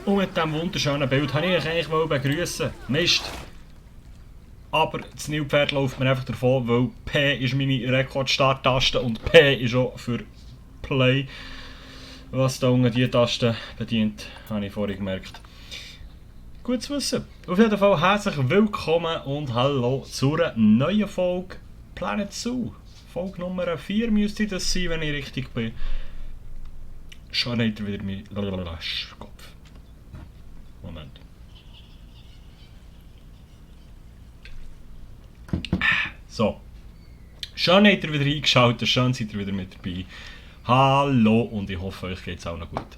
Und mit diesem wunderschönen Bild wollte ich eigentlich begrüßen. Mist. Aber das Nilpferd läuft mir einfach davon, weil P ist meine Rekordstarttaste und P ist auch für Play. Was da unten diese Taste bedient, habe ich vorhin gemerkt. Gut zu wissen. Auf jeden Fall herzlich willkommen und hallo zu einer neuen Folge Planet Zoo. Folge Nummer 4 müsste das sein, wenn ich richtig bin. Schon hat er wieder mein Kopf. Moment. So. Schön habt ihr wieder eingeschaltet, schön seid ihr wieder mit dabei. Hallo und ich hoffe, euch geht es auch noch gut.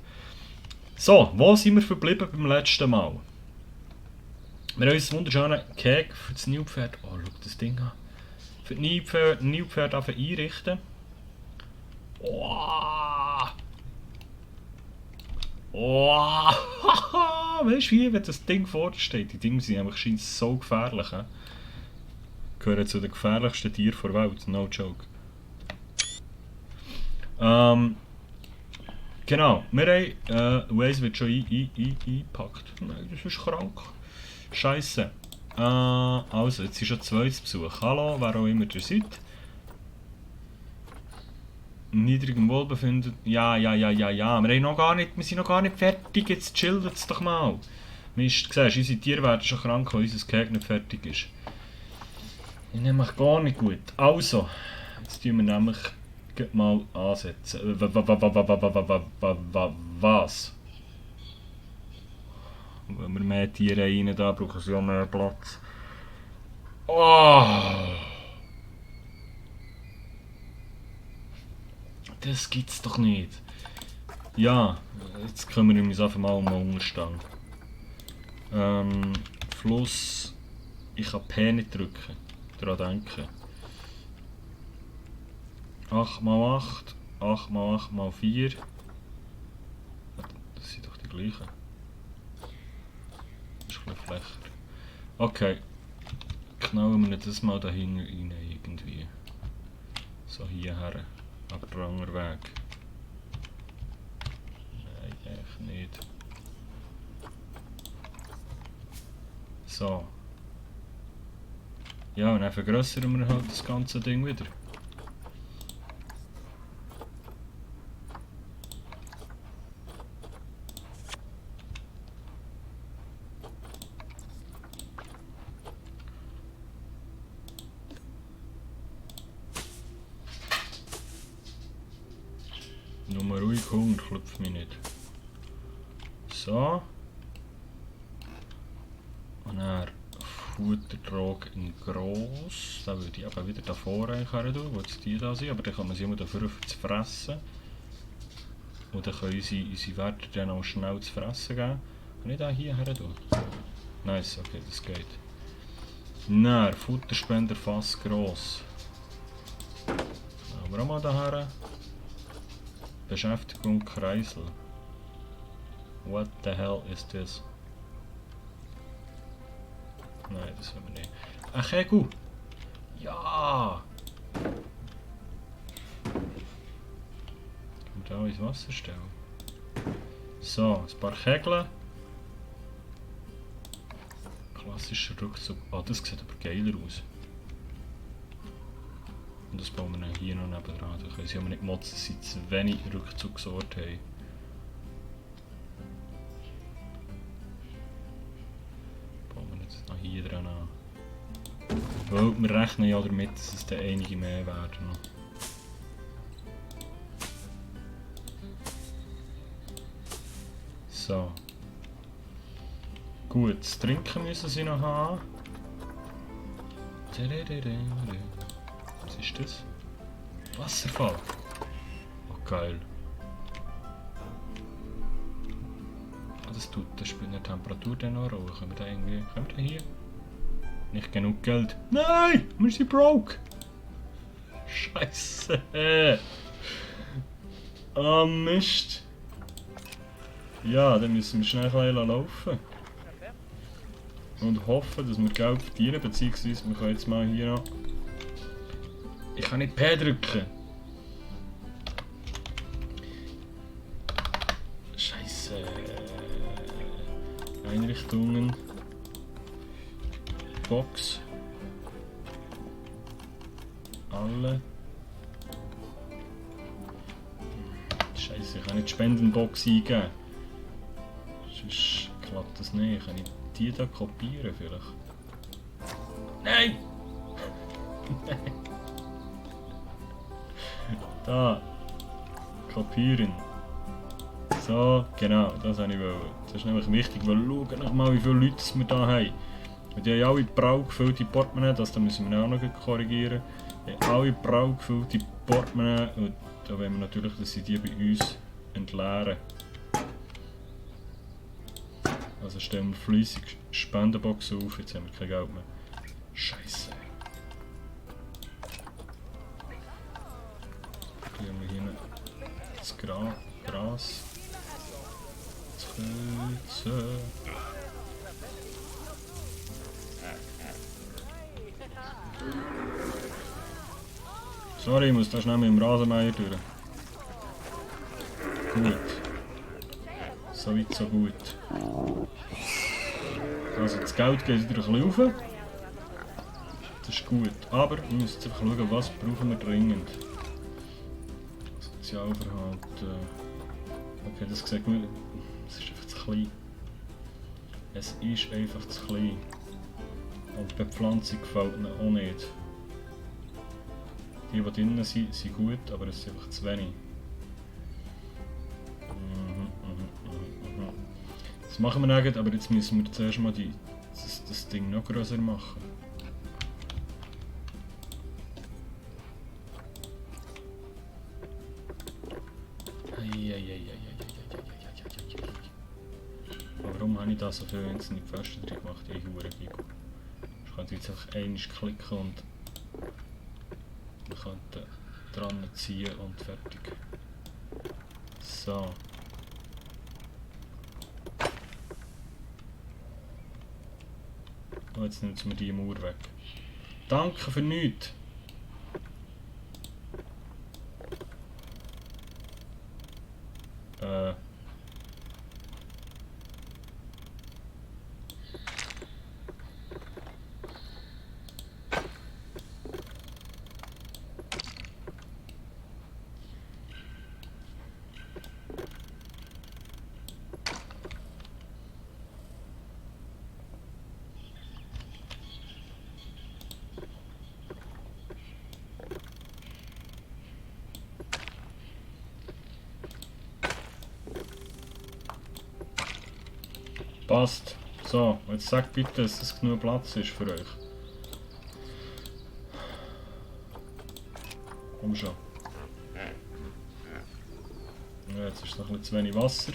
So, wo sind wir verblieben beim letzten Mal? Wir haben uns einen wunderschönen Keg für das Nilpferd. Oh, schau das Ding an. Für das Nilpferd einrichten. Oh! Oh! Weißt du, wie wenn das Ding vor dir steht? Die Dinge sind einfach so gefährlich. He? Gehören zu den gefährlichsten Tieren der Welt. No joke. Genau, wir haben. Waze wird schon eingepackt. Nein, das ist krank. Scheiße. Also, jetzt ist schon zweites Besuch. Hallo, wer auch immer ihr seid. Niedrigem Wohlbefinden. Ja. Wir sind noch gar nicht fertig. Jetzt chillt es doch mal. Mist, siehst du, unsere Tiere werden schon krank, weil unser Keg nicht fertig ist. Ich nehme mich gar nicht gut. Also, jetzt tun wir nämlich mal ansetzen. Was? Wenn wir mehr Tiere rein da brauchen sie auch mehr Platz. Oh! Das gibt's doch nicht. Ja, jetzt kümmern wir uns einfach mal um den Unterstand. Fluss. Ich kann P nicht drücken. Daran denken. 8x8, 8x8x4. Das sind doch die gleichen. Das ist ein bisschen flächer. Okay. Knallen wir das mal dahin rein irgendwie. So hierher. Aber der andere Weg. Nein, echt nicht. So. Ja, und dann vergrössern wir halt das ganze Ding wieder. Nur ruhig Hund, klopft mich nicht. So. Und dann Futtertrog in gross. Da würde ich aber wieder da vorne tun, wo jetzt die da sind. Aber dann kann man sie immer dafür zu fressen. Und dann können unsere Wärter dann auch schnell zu fressen geben. Kann ich da hier her tun? Nice, okay, das geht. Dann Futterspender fast gross. Aber auch mal daher. Beschäftigung Kreisel. What the hell is this? Nein, das haben wir nicht. Ein Kegel! Ja! Können wir da ins Wasser stellen? So, ein paar Kegel. Klassischer Rückzug. Ah, das sieht aber geiler aus. Und das bauen wir dann hier noch nebendran. Da können sie aber nicht motzen, dass sie zu wenig Rückzugsorte haben. Bauen wir jetzt noch hier dran an. Weil wir rechnen ja damit, dass es dann einige mehr werden noch. So. Gut, das Trinken müssen sie noch haben. Was ist das? Wasserfall. Oh geil. Ah, das spielt eine Temperatur dann noch eine Rolle. Können wir da hier? Nicht genug Geld. Nein! Wir sind broke! Scheiße! Ah Mist! Ja, dann müssen wir schnell laufen. Und hoffen, dass wir Geld verdienen, beziehungsweise wir können jetzt mal hier noch... Ich kann nicht P drücken. Scheiße. Einrichtungen. Box. Alle. Scheiße, ich kann nicht die Spendenbox eingeben. Sonst klappt das nicht. Kann ich die da kopieren vielleicht? Nein! Da. Kopieren. So, genau, das wollte ich wollen. Das ist nämlich wichtig, weil schaut mal, wie viele Leute wir hier haben. Und die haben alle prall gefüllte Portemonnaie, das müssen wir auch noch korrigieren. Die haben alle prall gefüllte Portemonnaie und da wollen wir natürlich, dass sie die bei uns entleeren. Also stellen wir fleissig Spendenboxen auf, jetzt haben wir kein Geld mehr. Scheiße. Hier haben wir hier das Gras. Das Kürze. Sorry, ich muss da schnell mit dem Rasenmäher durch. Gut. So weit, so gut. Also das Geld geht wieder ein bisschen rauf. Das ist gut. Aber wir müssen jetzt einfach schauen, was brauchen wir dringend. Sozialverhalten. Okay, das sieht gut. Es ist einfach zu klein. Es ist einfach zu klein. Und die Bepflanzung gefällt mir auch nicht. Die drinnen sind, sind gut, aber es ist einfach zu wenig. Das machen wir nicht, aber jetzt müssen wir zuerst mal das Ding noch größer machen. Warum habe ich da so viele einzelne Pfosten drin gemacht? Ich könnte jetzt einfach einmal klicken und man könnte dran ziehen und fertig. So. Und jetzt nimmt mir die Mauer weg. Danke für nichts! Passt. So, jetzt sagt bitte, dass es genug Platz ist für euch. Komm schon. Ja, jetzt ist noch ein bisschen zu wenig Wasser.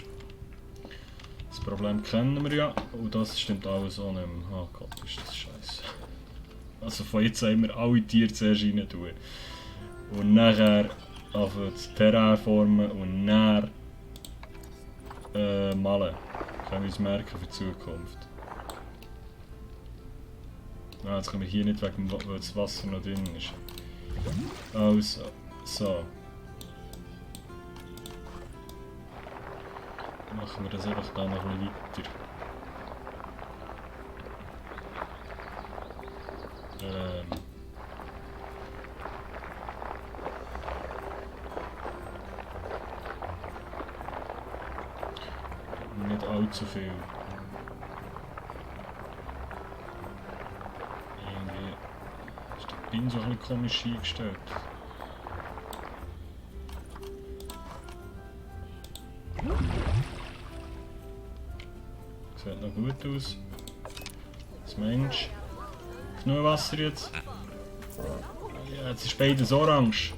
Das Problem kennen wir ja. Und das stimmt alles auch nicht mehr. Oh Gott, ist das scheiße. Also von jetzt haben wir alle Tiere zuerst rein tun. Und nachher anfangen das Terrain formen und dann malen. Können wir uns merken für die Zukunft. Ah, jetzt können wir hier nicht weg, weil das Wasser noch drin ist. Also, so. Dann machen wir das einfach da noch ein bisschen weiter. Nicht allzu viel. Irgendwie ist der Pin so ein bisschen komisch eingestellt. Sieht noch gut aus. Das Mensch. Genug Wasser jetzt. Ja, jetzt ist beides orange.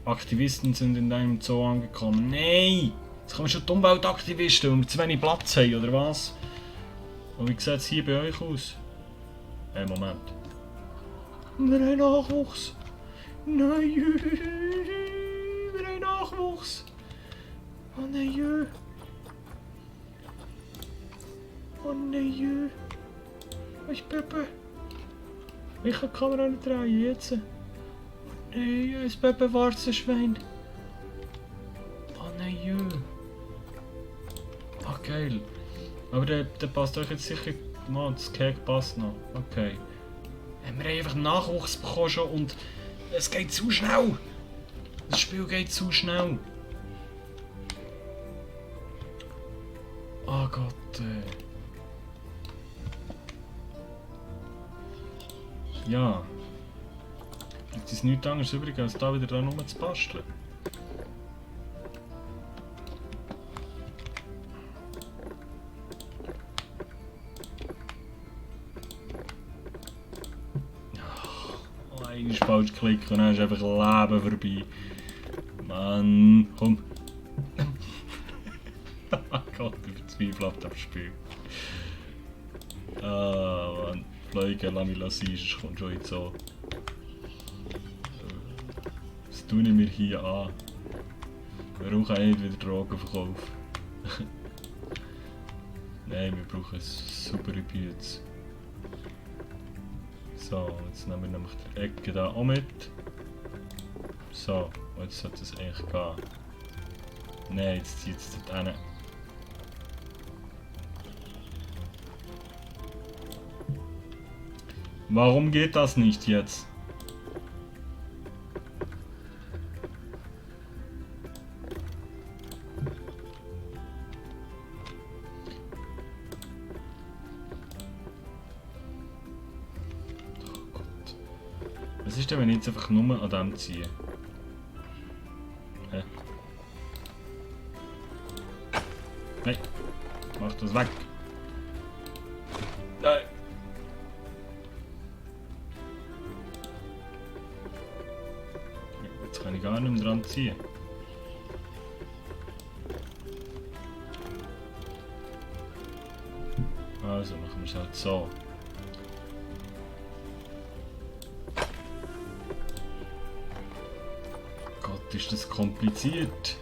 Aktivisten sind in deinem Zoo angekommen. Nein! Jetzt kommen schon die Umweltaktivisten, weil wir zu wenig Platz haben, oder was? Und wie sieht es hier bei euch aus? Moment. Wir haben Nachwuchs! Nein! Wir haben Nachwuchs! Oh nein! Oh nein! Was ist Pepe? Ich kann die Kamera nicht drehen, jetzt! Oh nein, ein Pepe-Warzenschwein! Oh nein! Ah, geil. Aber der passt euch jetzt sicher... Mann, das Cake passt noch. Okay. Wir haben einfach Nachwuchs bekommen schon und es geht zu schnell. Das Spiel geht zu schnell. Oh Gott. Ja. Jetzt ist nichts anderes übrig, als da wieder dran rumzubasteln. Oh, einmal falsch klicken und dann ist einfach Leben vorbei. Mann, komm. Oh Gott, ich verzweifle auf das Spiel. Ah, Mann. Fliegen, lass mich sein, sonst kommt schon jetzt so. Was tue ich mir hier an? Warum kann ich nicht wieder Drogen verkaufen? Nein, wir brauchen saubere Bütze. So, jetzt nehmen wir nämlich die Ecke da auch mit. So, und jetzt sollte es eigentlich gehen. Nein, jetzt zieht es dort hin. Warum geht das nicht jetzt? Oh Gott. Was ist denn, wenn ich jetzt einfach nur an dem ziehe? Hä? Nein, mach das weg. Nein. Jetzt kann ich gar nicht mehr dran ziehen. Also machen wir es halt so. Gott, ist das kompliziert.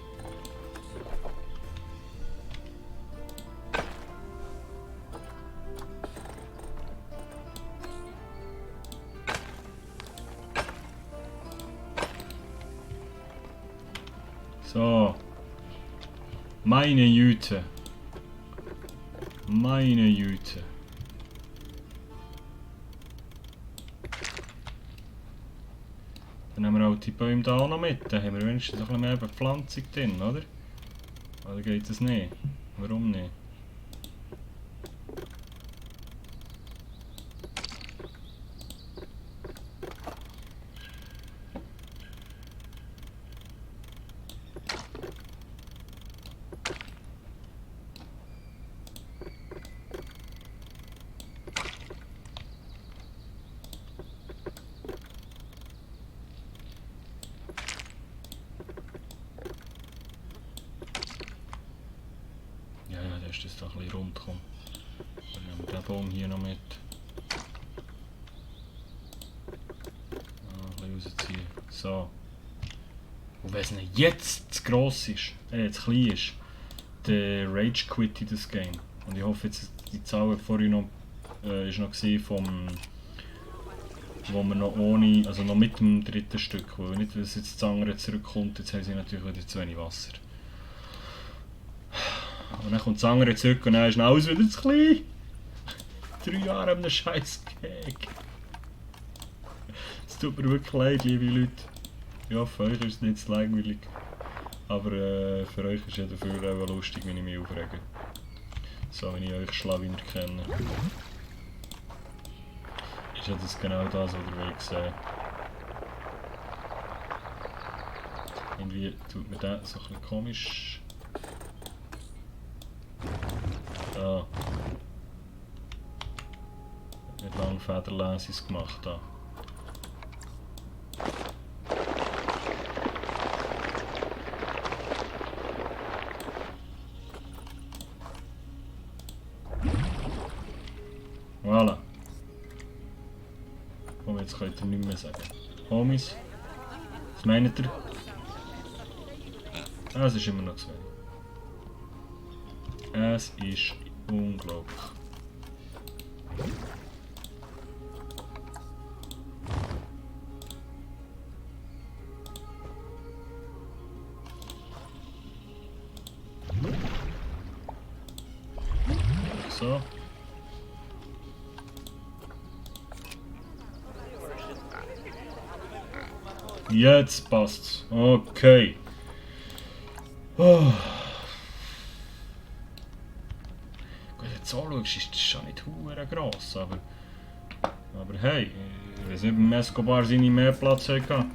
So. Meine Güte. Meine Güte. Dann haben wir auch die Bäume da auch noch mit. Dann haben wir wenigstens ein bisschen mehr Bepflanzung drin, oder? Oder geht das nicht? Warum nicht? Dass das da ein bisschen rund kommt. Dann nehmen wir den Baum hier noch mit. Ein bisschen rausziehen. So. Und wenn es nicht jetzt zu gross ist, zu klein ist, dann Rage quit in das Game. Und ich hoffe jetzt, die Zahl vorhin noch, ist noch gesehen vom, wo wir noch ohne, also noch mit dem dritten Stück, weil nicht, wenn es jetzt das andere zurückkommt, jetzt haben sie natürlich wieder zu wenig Wasser. Und dann kommt das andere zurück und dann ist alles wieder zu klein. 3 Jahre an einem scheiß Cake. Es tut mir wirklich leid, liebe Leute. Ja, für euch ist es nicht so langweilig. Aber für euch ist es ja dafür auch lustig, wenn ich mich aufrege. So, wenn ich euch Schlawiner kenne. Ist ja das genau das, was ihr wollt sehen. Irgendwie tut mir der so ein bisschen komisch. Da. Mit langen Federläsis gemacht da. Voilà. Komm, jetzt könnt ihr nichts mehr sagen. Homies, was meint ihr? Es ist immer noch zu wenig. Es ist unglaublich. So. Jetzt passt's. Okay. Oh. Gut, jetzt so schaust, ist das schon nicht hure gross, aber hey, ich weiß nicht, ob Escobar seine mehr Platz hatte.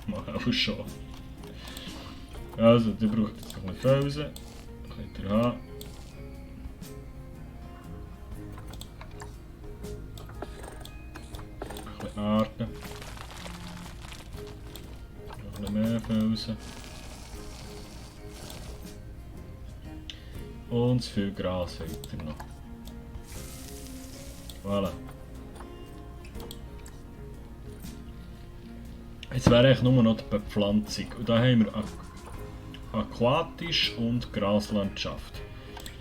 Mal auch schon. Also, der braucht jetzt noch ein bisschen Felsen. Könnt ihr haben. Ein bisschen Arten. Noch ein bisschen mehr Felsen. Und zu viel Gras hat er noch. Voilà. Jetzt wäre eigentlich nur noch die Bepflanzung. Und da haben wir aquatisch und Graslandschaft.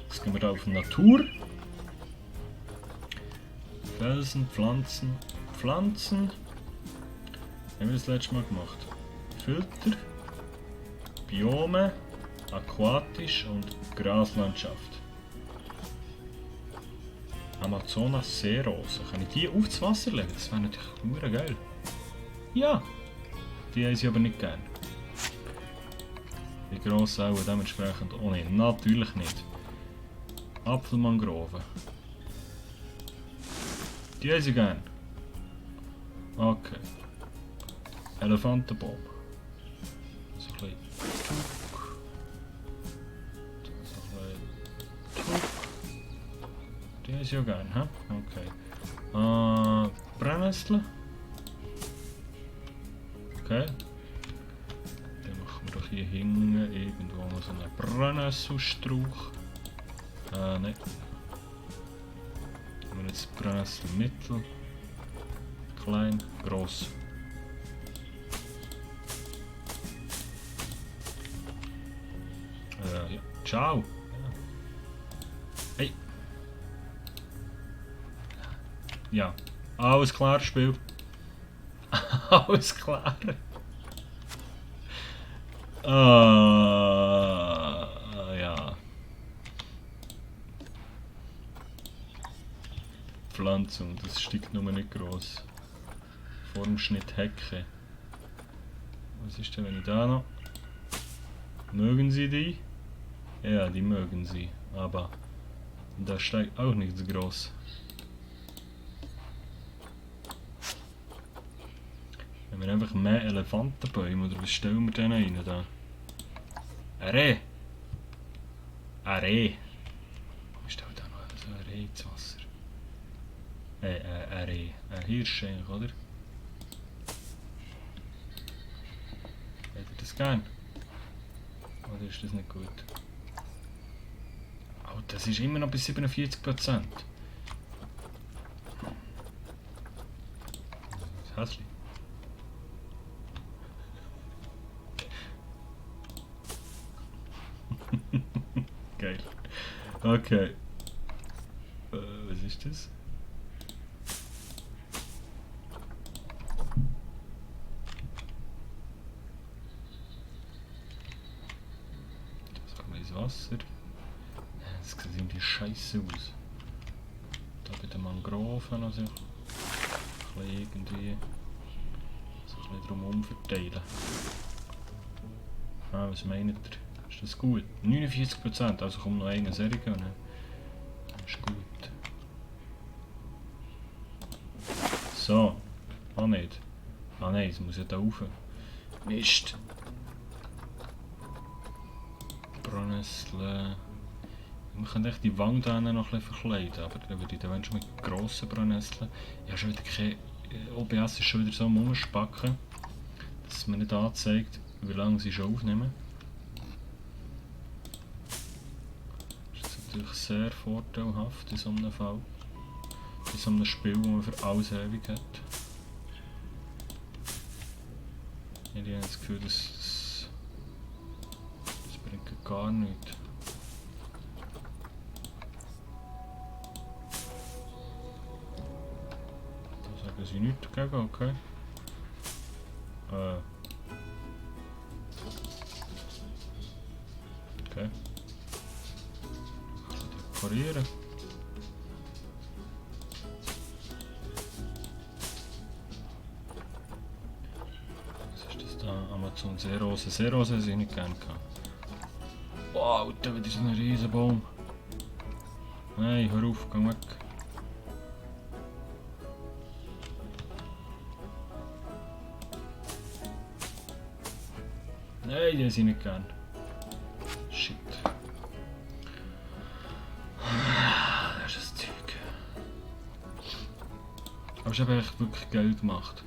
Jetzt gehen wir da auf Natur. Felsen, Pflanzen, Pflanzen. Haben wir das letzte Mal gemacht? Filter, Biome, aquatisch und Graslandschaft. Amazonas Seerose. Kann ich die aufs Wasser legen? Das wäre natürlich nur geil. Ja, die haben sie aber nicht gern. Die grossen auch dementsprechend auch nicht. Natürlich nicht. Apfelmangroven. Die haben sie gern. Okay. Elefantenbaum. So ein bisschen Tuk. So ein bisschen Tuk. Die haben sie auch gern, hä? Okay. Brennnessel. Okay. Dann machen wir doch hier hinten irgendwo mal so einen Brennnesselstrauch. Nein. Wir haben jetzt Brennnessel mittel, klein, gross. Ja. Ciao! Ja. Hey! Ja, alles klar, Spiel. Alles klar. Ja. Pflanzung, das steigt nur nicht gross. Formschnitt Hecke. Was ist denn, wenn ich da noch... Mögen Sie die? Ja, die mögen sie, aber da steigt auch nichts groß. Wenn wir einfach mehr Elefantenbäume, oder was stellen wir denn rein da? Ein Reh! Ein Reh! Ich stelle da noch so ein Reh ins Wasser. Ein Reh. Ein Hirsch eigentlich, oder? Hättet ihr das gern? Oder ist das nicht gut? Oh, das ist immer noch bis 47%. Das ist hässlich. Geil. Okay. Was ist das? Das kommt ins Wasser. Das sieht irgendwie scheiße aus. Da bei den Mangroven also irgendwie so ein bisschen drumherum verteilen. Ah, was meint ihr? Ist das gut? 49%, also kommt noch eine Serie. Ne? Das ist gut. So. Ah nicht. Ah nein, es muss ja da rauf. Mist. Brennnessel. Man kann echt die Wand noch ein bisschen verkleiden, aber dann würde ich dann schon mit grossen Brennnesseln. Ich habe schon wieder keine... OBS ist schon wieder so am Umspacken, dass es mir nicht anzeigt, wie lange sie schon aufnehmen. Das ist natürlich sehr vorteilhaft in so einem Fall. In so einem Spiel, das man für alles ewig hat. Ich habe das Gefühl, das bringt gar nichts. Da sagen sie nichts dagegen, okay. Okay. dekorieren. Was ist das da? Amazon Seerose. Seerose hätte ich nicht gerne gehabt. Wow, Alter, wieder so ein riesen Baum. Nein, hör auf, geh weg. Nein, die hätte ich nicht gern. Shit. Das ist das Zeug. Aber ich habe echt wirklich Geld gemacht.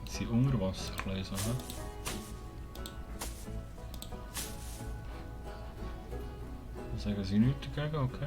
Jetzt sind Unterwassergläser, hä? Da sagen sie nichts dagegen, okay?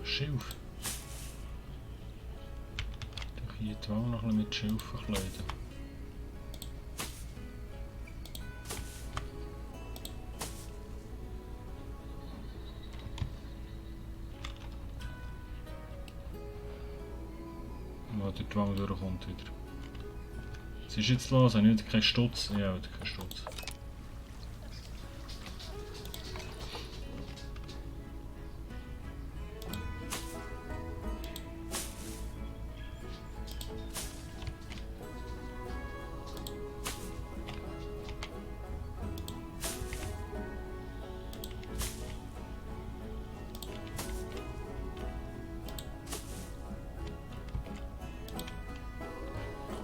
Schilf. Doch hier die Wand noch ein bisschen mit Schilf verkleiden. Wo die Wand durchkommt wieder. Was ist jetzt los? Habe ich wieder keinen Stutz? Ja, wieder keinen Stutz.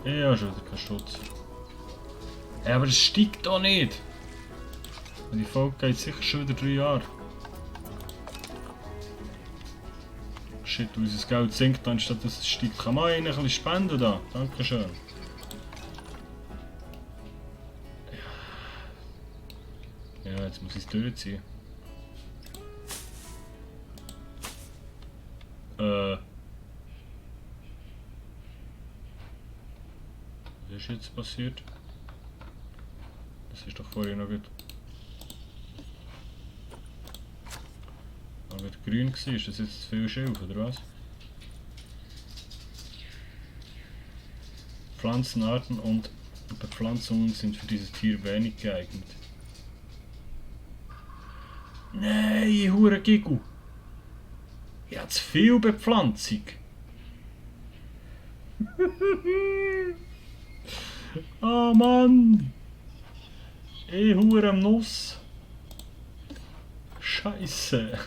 Ja, schon wieder kein Stutz. Ja, aber es steigt doch nicht! Die Folge geht sicher schon wieder 3 Jahre. Shit, unser Geld sinkt, anstatt dass es steigt. Kann man ein bisschen spenden da? Dankeschön. Ja, jetzt muss ich es durchziehen. Was ist jetzt passiert? Das ist doch vorher noch gut. Noch gut grün gewesen. Ist das jetzt zu viel Schilf oder was? Pflanzenarten und Bepflanzungen sind für dieses Tier wenig geeignet. Nein, hure Gigu! Ich habe zu viel Bepflanzung! Ah Mann! Hure am Nuss! Scheiße!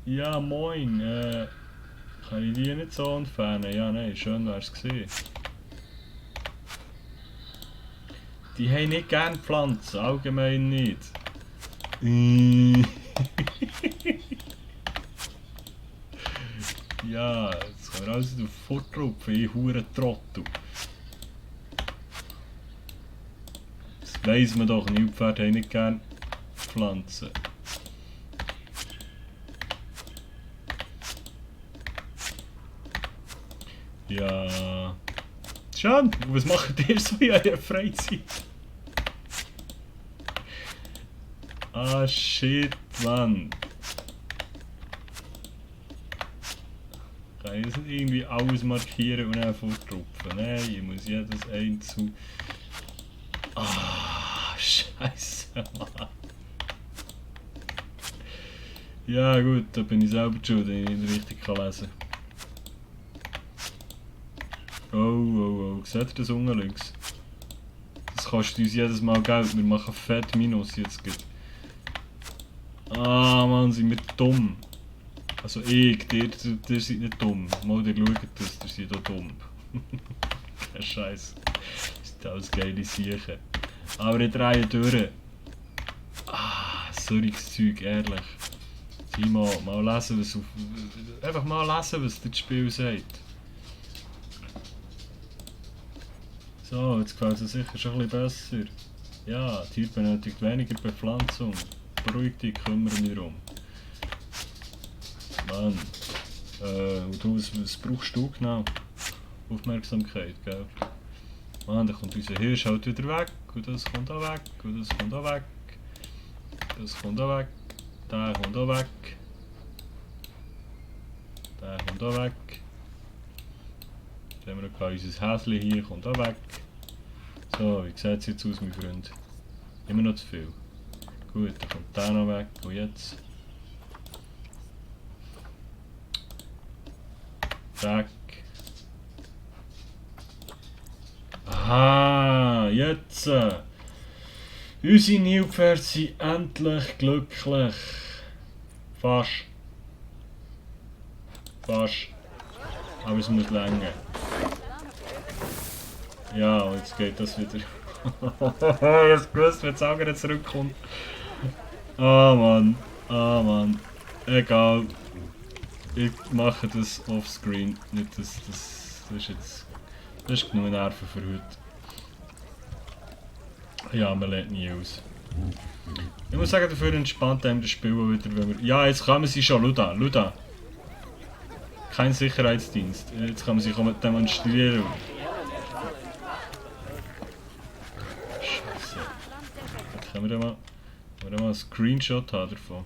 Ja moin, kann ich die nicht so entfernen? Ja nein, schön wär's gewesen. Die haben nicht gerne Pflanzen, allgemein nicht. Ja, jetzt können wir alles wieder fortrupfen, ich hure Trottel. Das weiss man doch, Nilpferde haben nicht gerne Pflanzen. Ja. Schön, was macht ihr so in eurer Freizeit? Ah shit, Mann. Kann ich das nicht irgendwie alles markieren und dann fortrupfen? Nein, ich muss jedes einzeln. Ah, scheiße, Mann. Ja gut, da bin ich selber schuld, wenn ich nicht richtig lesen kann. Oh, seht ihr das unten links? Das kostet uns jedes Mal Geld, wir machen fett Minus jetzt gut. Ah Mann, sind wir dumm. Also ihr seid nicht dumm. Mal ihr schaut das, ihr seid auch dumm. Kein Scheiß. Das sind alles geile Siechen. Aber ich drehe durch. Ah, solches Zeug, ehrlich. Timo, mal lesen, was auf... Einfach mal lesen, was das Spiel sagt. So, jetzt gefällt es sicher schon ein bisschen besser. Ja, Tier benötigt weniger Bepflanzung. Beruhig dich, kümmere mich darum. Mann. Und du, was brauchst du genau? Aufmerksamkeit, gell? Mann, dann kommt unser Hirsch halt wieder weg. Und das kommt auch weg. Und das kommt auch weg. Das kommt auch weg. Der kommt auch weg. Der kommt auch weg. Dann haben wir noch unser Häschen hier, kommt auch weg. So, wie sieht es jetzt aus, mein Freund? Immer noch zu viel. Gut, dann kommt der noch weg. Und jetzt? Zack. Aha, jetzt! Unsere Nilpferde sind endlich glücklich. Fast. Fast. Aber es muss länger. Ja, und jetzt geht das wieder. Ich hab's gewusst, wenn Sager zurückkommt. Ah Mann. Ah Mann. Egal. Ich mache das offscreen. Nicht das ist jetzt. Das ist genug Nerven für heute. Ja, man lernt nie aus. Ich muss sagen, dafür entspannt einem das Spiel wieder, wenn wir... Ja, jetzt kommen sie schon. Schau da. Kein Sicherheitsdienst. Jetzt kann man sich demonstrieren. Scheiße. Können wir mal einen Screenshot haben davon?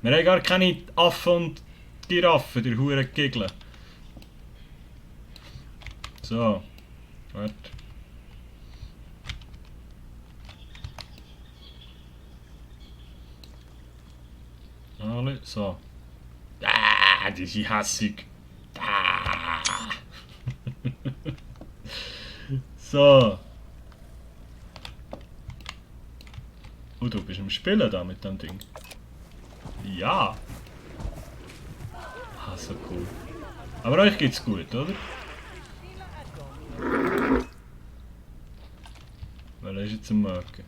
Wir haben gar keine Affen und Giraffen, die Huren Giggeln. So. Warte. Alle, so. Ah, die sind hässig. Ah. So. Oh, du bist am Spielen da mit dem Ding. Ja. Ah, so cool. Aber euch geht's gut, oder? Weil er ist jetzt am Merken.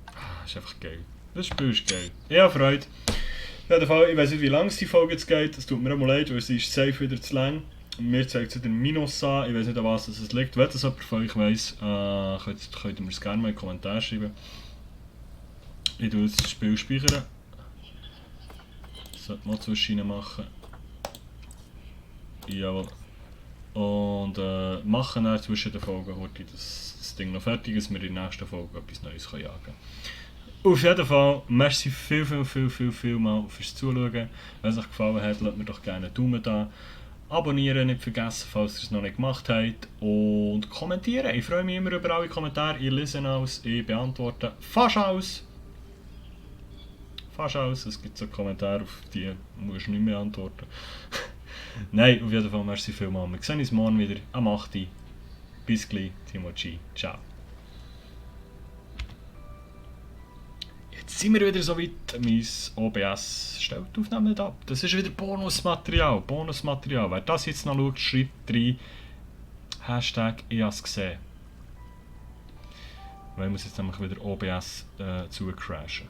Ah, ist einfach geil. Das Spiel ist geil. Ja, Freude. Ja, der Fall, ich weiß nicht, wie lange die Folge jetzt geht. Es tut mir auch mal leid, weil sie ist safe wieder zu lang. Mir zeigt es wieder Minus an. Ich weiß nicht, an was es liegt. Wenn das jemand von euch weiss, könnt ihr mir es gerne mal in die Kommentare schreiben. Ich tue jetzt das Spiel speichern. Das sollte man zwischen machen. Jawohl. Und machen dann zwischen den Folgen heute das Ding noch fertig, dass wir in der nächsten Folge etwas Neues jagen können. Auf jeden Fall, merci viel mal fürs Zuschauen. Wenn es euch gefallen hat, lasst mir doch gerne einen Daumen da. Abonnieren nicht vergessen, falls ihr es noch nicht gemacht habt. Und kommentieren. Ich freue mich immer über alle Kommentare. Ich lese alles, ich beantworte fast alles. Fast alles. Es gibt so Kommentare, auf die musst du nicht mehr antworten. Nein, auf jeden Fall, merci vielmals. Wir sehen uns morgen wieder am 8. Bis gleich, Timochi. Ciao. Jetzt sind wir wieder so weit. Mein OBS stellt die Aufnahme nicht ab. Das ist wieder Bonusmaterial. Wer das jetzt noch schaut, schreibt rein. Hashtag ich has gesehen. Weil ich muss jetzt nämlich wieder OBS zucrashen.